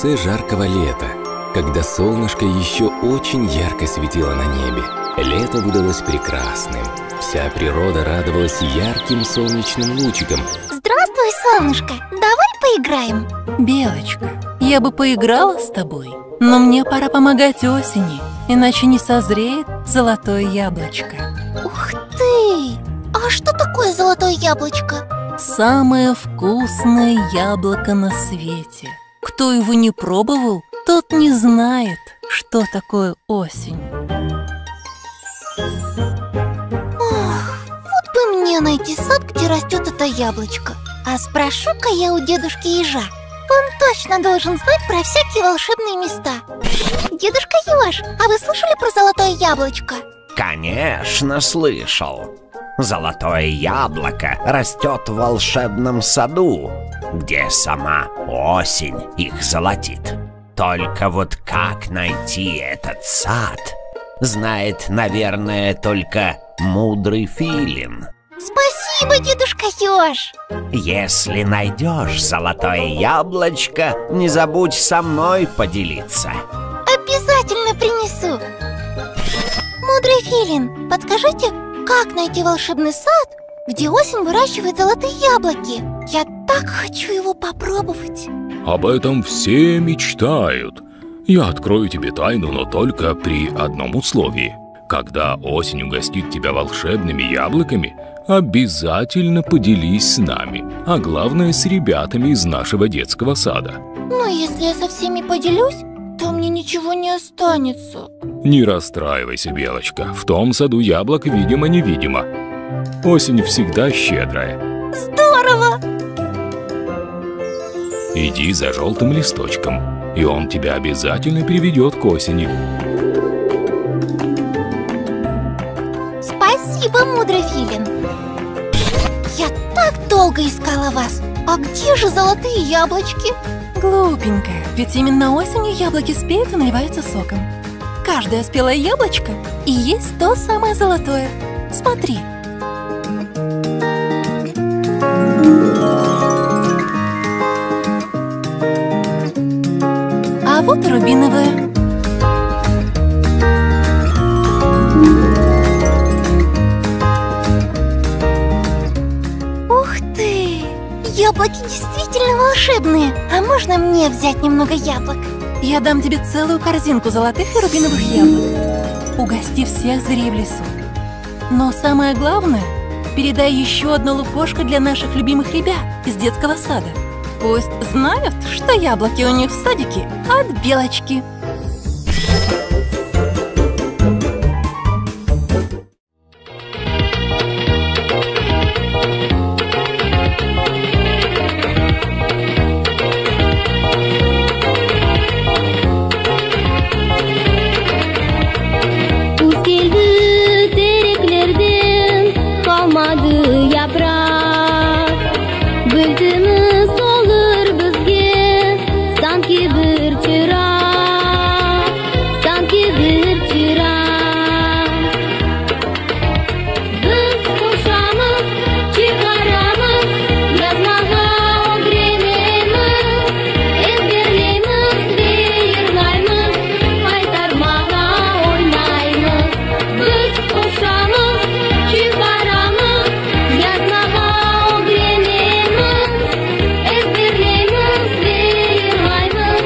конце жаркого лета, когда солнышко еще очень ярко светило на небе. Лето выдалось прекрасным. Вся природа радовалась ярким солнечным лучикам. Здравствуй, солнышко! Давай поиграем! Белочка, я бы поиграла с тобой, но мне пора помогать осени, иначе не созреет золотое яблочко. Ух ты! А что такое золотое яблочко? Самое вкусное яблоко на свете. Кто его не пробовал, тот не знает, что такое осень. Ох, вот бы мне найти сад, где растет это яблочко. А спрошу-ка я у дедушки Ежа. Он точно должен знать про всякие волшебные места. Дедушка Еж, а вы слышали про золотое яблочко? Конечно, слышал. Золотое яблоко растет в волшебном саду, где сама осень их золотит. Только вот как найти этот сад, знает, наверное, только мудрый филин. Спасибо, дедушка Ёж! Если найдешь золотое яблочко, не забудь со мной поделиться. Обязательно принесу! Мудрый филин, подскажите, как найти волшебный сад, где осень выращивает золотые яблоки? Я так хочу его попробовать. Об этом все мечтают. Я открою тебе тайну, но только при одном условии. Когда осень угостит тебя волшебными яблоками, обязательно поделись с нами, а главное с ребятами из нашего детского сада. Ну, если я со всеми поделюсь, то мне ничего не останется. Не расстраивайся, Белочка. В том саду яблок видимо-невидимо. Осень всегда щедрая. Здорово! Иди за желтым листочком, и он тебя обязательно приведет к осени. Спасибо, мудрый филин. Я так долго искала вас. А где же золотые яблочки? Глупенькая, ведь именно осенью яблоки спеют и наливаются соком. Каждое спелое яблочко и есть то самое золотое. Смотри. А вот и рубиновое. Ух ты! Яблоки действительно волшебные! А можно мне взять немного яблок? Я дам тебе целую корзинку золотых и рубиновых яблок. Угости всех зверей в лесу. Но самое главное, передай еще одно лукошко для наших любимых ребят из детского сада. Пусть знают, что яблоки у них в садике от белочки. Küz keldi tereklerden qalmadı yapraq. Biltimiz olur bizge sanki bir çıraq, sanki bir çıraq. Biz qoşamız, çıqaramız, yazmağa ögrenemiz, ezberleymiz ve yırlaymız, qaytarmağa oynaymız. Biz qoşamız, çıqaramız, yazmağa ögrenemiz, ezberleymiz ve yırlaymız.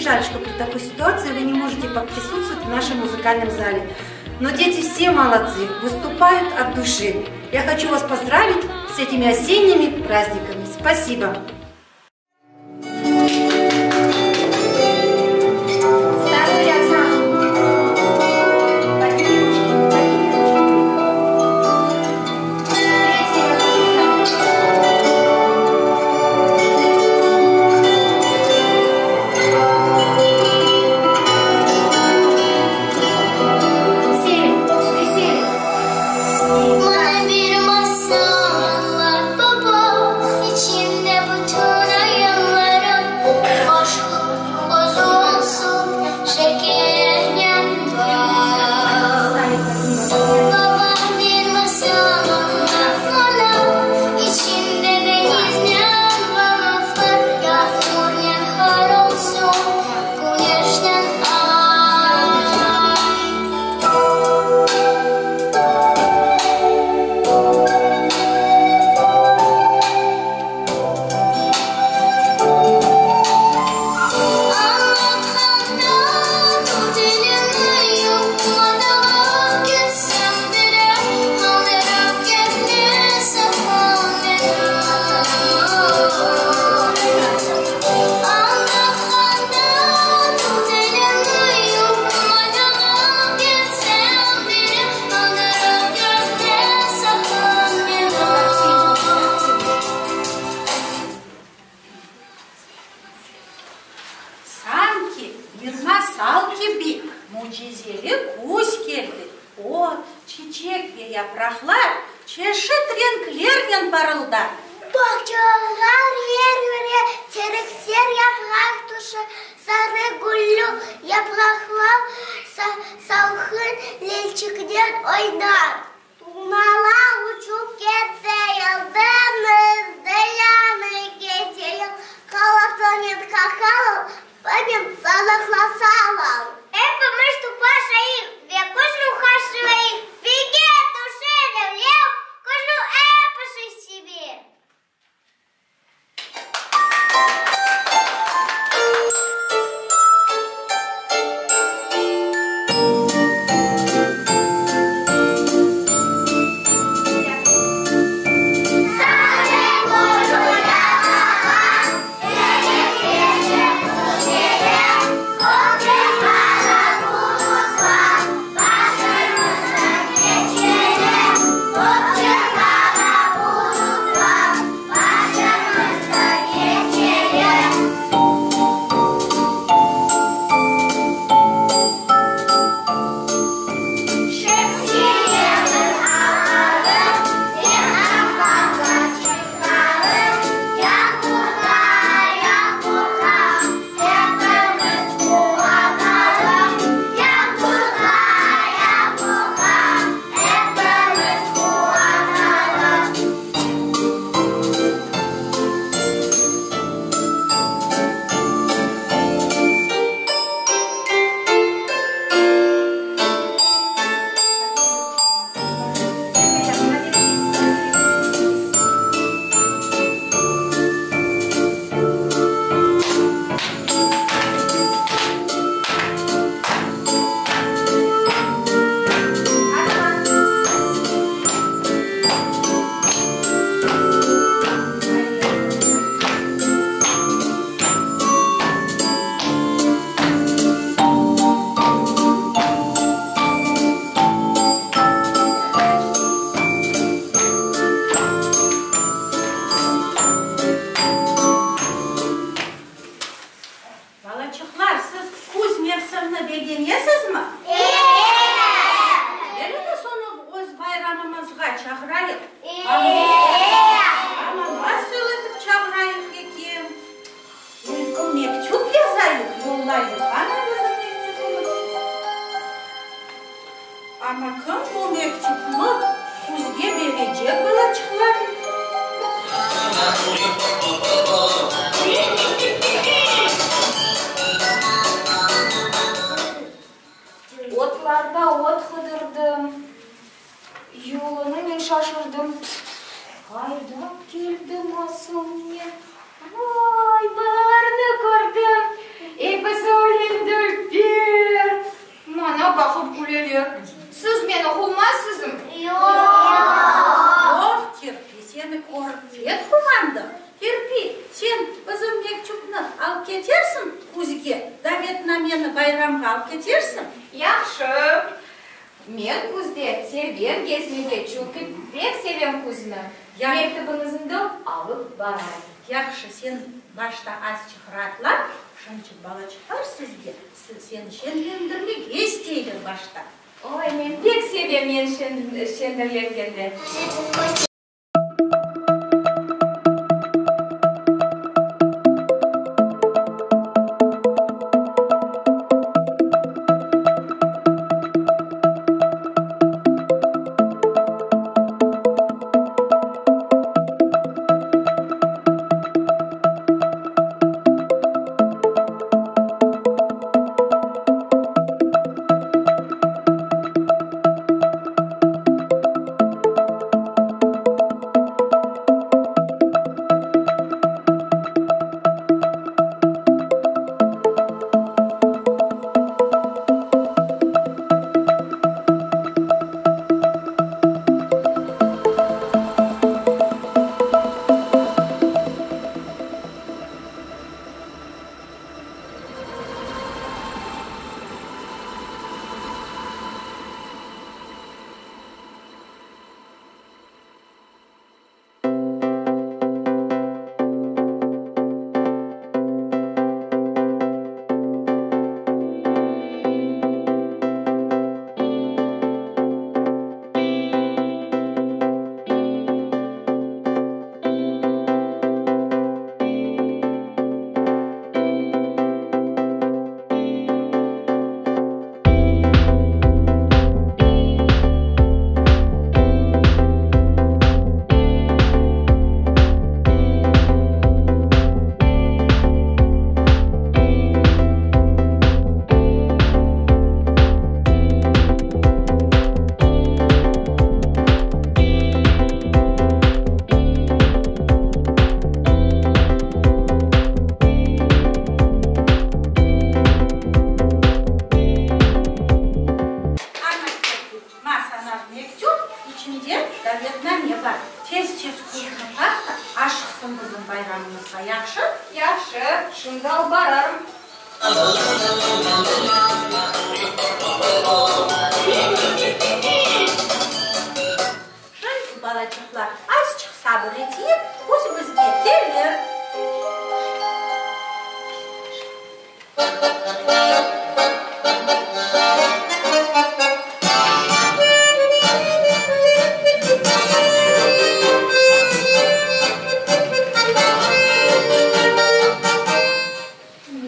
жаль, что при такой ситуации вы не можете поприсутствовать в нашем музыкальном зале. Но дети все молодцы, выступают от души. Я хочу вас поздравить с этими осенними праздниками. Спасибо! Maña bir masal añlat, baba, İçinde bütün oyunlarım Qoşqu, qozu olsun, şekernen bal. Baba, bir masal añlat maña, İçinde deñiznen balıqlar, Yağmurnen qar olsun, küneşnen ay. Añlatqanda tut elimi, Yuqlamadan ketsem bile, Qaldırıp ketme saqın meni. Añlatqanda tut elimi, Yuqlamadan ketsem bile, Qaldırıp ketme saqın meni. Sanki bir masal kibi mücizeli küz keldi. Ot, çiçek ve yapraqlar çeşit renklernen parılday. Bağçalar yer-yere terekler yapraq tüşe, sarı güllü yapraqlar salqın yelçiknen oynar. Turnalar uçup kete, yıldız yanı kete, Qalasınen qaqalar, bunen sadıqlaşalar. Epimiz toplaşayıq ve küzniñ qarşılayıq, Bege tüşelim, küzni episi seve. Balaçıqlar, siz küz mevsimini begenesizmi? Keliñiz onı öz bayramımızğa çağırayıq. Amma nasıl etip çağırayıq eken? Belki mektüp yazayıq, yollayıq, ana bizim mektübimiz. Amma kim bu mektüpni küzge berecek, balaçıqlar? Otlarda ot qıdırdım, Yolunı men şaşırdım. Qaydan keldim asıl men? Vay, balalarnı kördim! Episi öyle dülber. Maña baqıp küleler. Siz meni quvmazsızmı? Yoq. Yoq, Kirpi, seni körip pek quvandım. Kirpi, sen bizim mektüpni alıp ketersiñ küzge, davetnameni bayramğa alıp ketersiñ? Yahşı. Men küzde sevem gezmege, çünki pek sevem küzni. Mektübiñizni de alıp barayım. Yahşı, sen başta azçıq raatlan, şunçıq balaçıqlar sizge seni şenlendirmege isteyler başta. Oy, men pek sevem men şendirlengende. Ana, ma sana mektüp, içinde davetname bar. Tez-tez küzni tap da, aşıqsın bizim bayramımızğa, yahşı? Yahşı, şimdi alıp bararım. Şimdi, balaçıqlar, azçıq sabır eteyik, küz bizge kelir.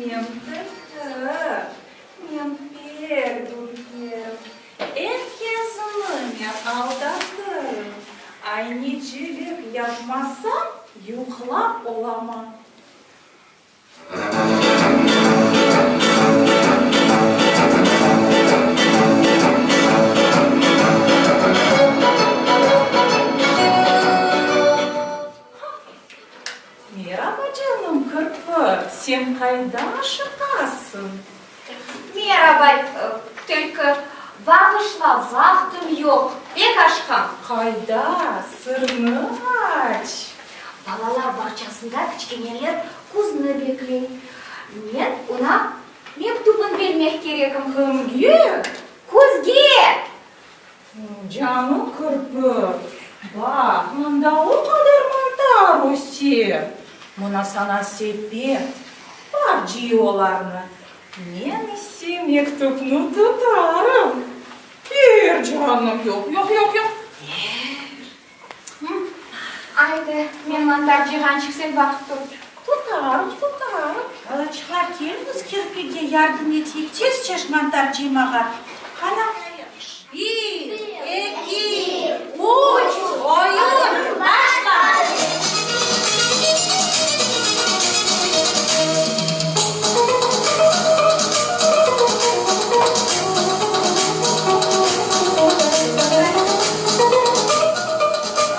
Men tilki, men pek dülberim, Er kesni men aldatırım, Aynecilik yapmasam, yuqlap olamam. Meraba, canım kirpi, sen qayda aşıqasıñ? Meraba, tilki, bağışla, vaqtım yoq, pek aşıqam. Qayda, sırnı aç. Balalar bağçasında kiçkeneler küzni bekley. Men oña mektübin bermek kerekim. Kimge? Küzge! Canım kirpi, baq, mında o qadar mantar öse. Mına sana sepet, bar cıy olarnı. Men ise mektüpni tutarım. Ber, canım, yoq, yoq, yoq, yoq, ber. Aydı, men mantar cıyğançıq, sen baqıp tur. Tutarım, tutarım. Balaçıqlar, keliñiz kirpige yardım eteyik, tez-tez mantar cıymağa. Qana? Bir, eki, üç, oyun başla!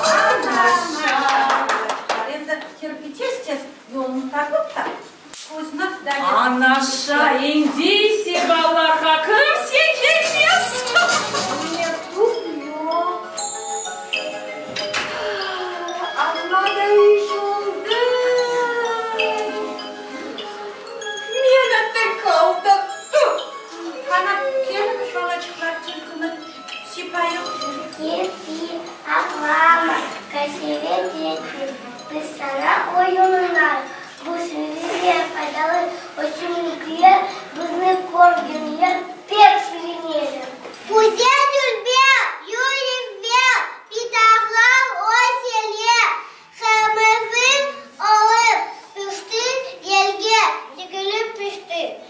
Ana, maşallah, balaçıqlar, endi kirpi tez-tez yolunı tapıp da. Anaşa, endi ise balalarğa kimse kelmez. Mektüp yoq. Amma da iş oldı. Meni tek aldattı. Qana, keliñiz, balaçıqlar, tilkini sıypayıq. Kirpi, ağlama, qasevet etme, biz saña oyun oynayıq. Bu sizge faydalı ösümlikler, bizni körgenler pek sevineler. Güzel dülber, yüyüver, pidağlar öseler, qırmızı olıp pişti, yelge tikilip pişti.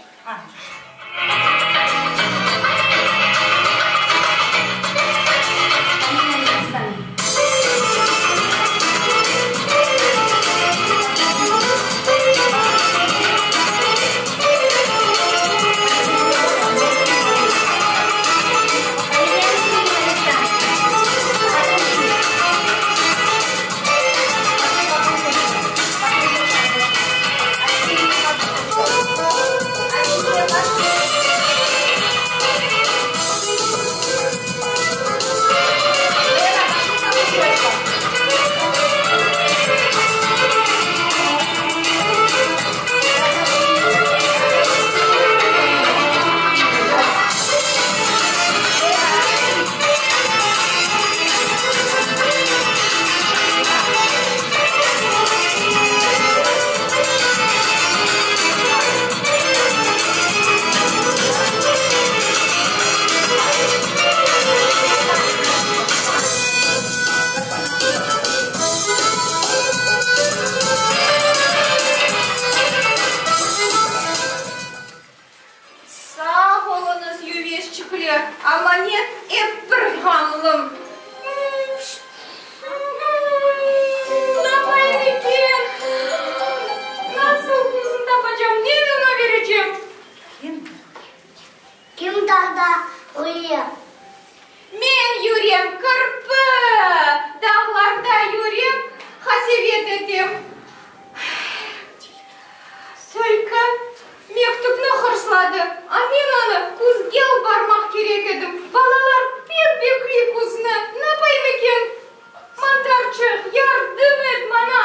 Sağ oluñız, yüveşçikler, amma men ep bir ğamlım. Napayım eken? Nasıl küzün tapacam, neni oña berecem? Kim dağda uyuy? Men yürem, kirpi, dağlarda yürem, qasevet etem. Tilki mektüpni hırsladı, a men onı küzge alıp barmaq kerek edim. Balalar pek bekley küzni, napayım eken? Mantarçıq, yardım et maña!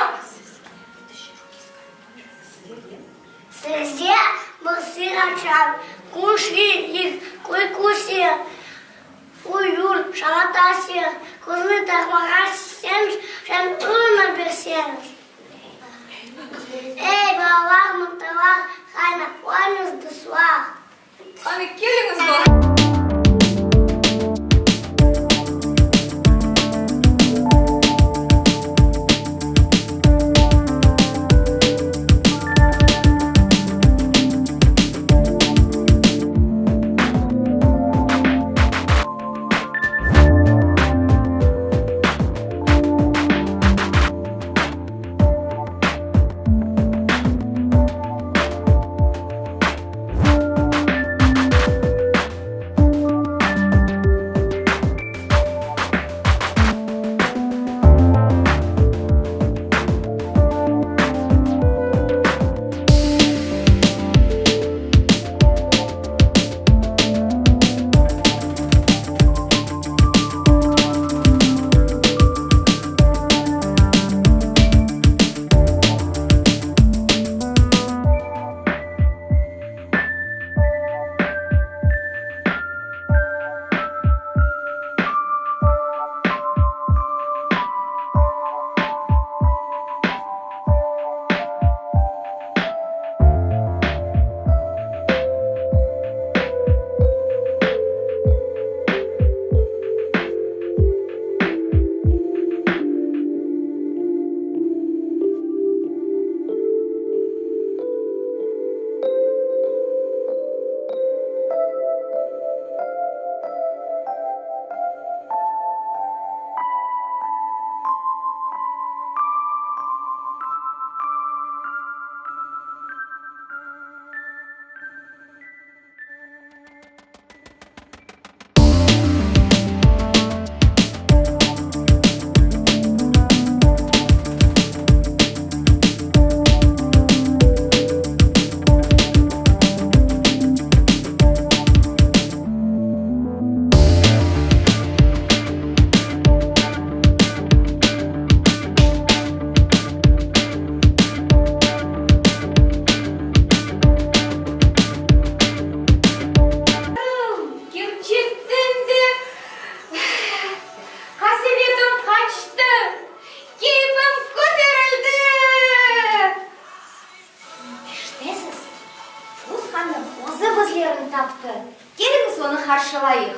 Sizge bir sır açam, Kün şirinlik, uyqu uyur, şamata Küzni tapmağa sen ömür berseñiz. Ey, balalar, mantarlar, qaynaqlañız, dostlar. Qani, keliñiz, balalar. Keyfim köterildi! Eşitesiz, Küz hanım özü bizlerni taptı. Keliñiz onı qarşılayıq.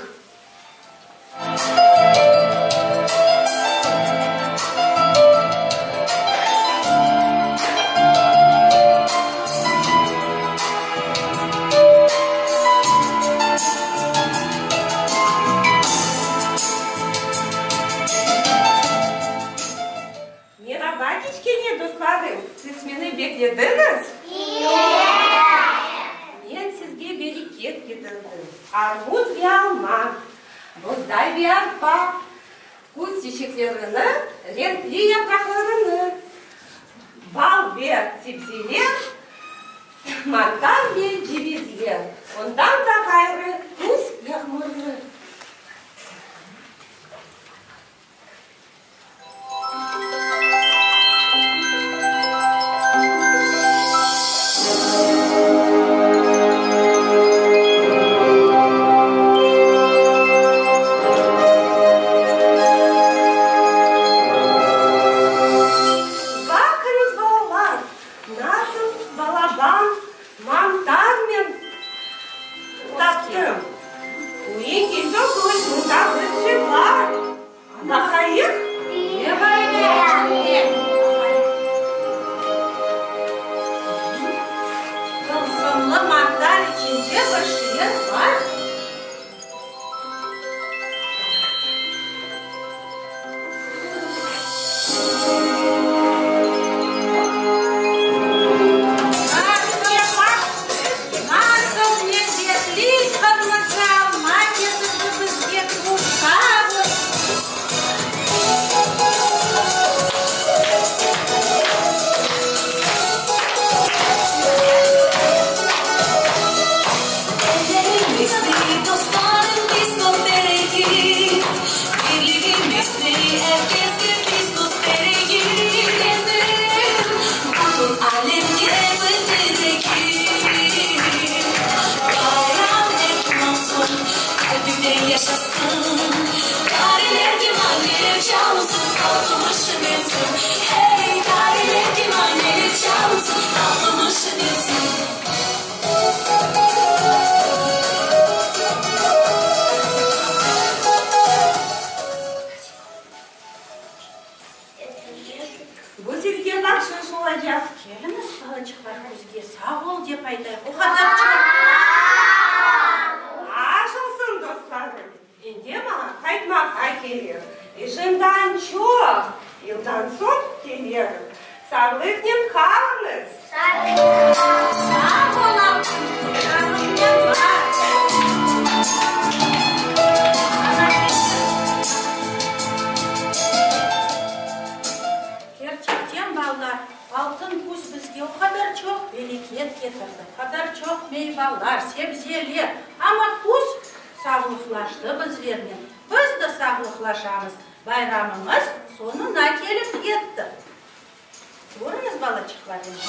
Meraba, kiçkene dostlarım! Siz meni beklediñiz? Men sizge bereket ketirdim, armut ve alma, buğday ve arpa, küz çiçeklerini, renkli yapraqlarını, bal ve sebzeler, mantar ve cevizler, ondan da ğayrı küz yağmurı. Baqıñız, balalar, nasıl balaban mantarnen taptım. Bu ekin tügül, mında bir şey bar. Baqayıq? Ne bar eken? Tılsımlı mantar içinde bir şeyler bar. Nasıl lezzetli qırmızı alma ketirdi bizge Kuz. Bu sizge bahşış olacaq. Keliñiz, balaçıqlar, küzge sağ ol dep aytayıq. O qadar çoq. Aş olsun, dostlarım. Endi maña qaytmağa kerek. İşimdan çoq yıldan soñ kelerim. Sağlıqnen qalıñız! Sağ ol, altın, sağlıqnen bar! Kerçekten, balalar, altın küz bizge o qadar çoq bereket ketirdi, o qadar çoq meyvalar, sebzeler, amma küz sağlıqlaştı bizlernen, biz de sağlıqlaşamız, bayramımız soñuna kelip yetti. Körüñiz, balaçıqlar, endi.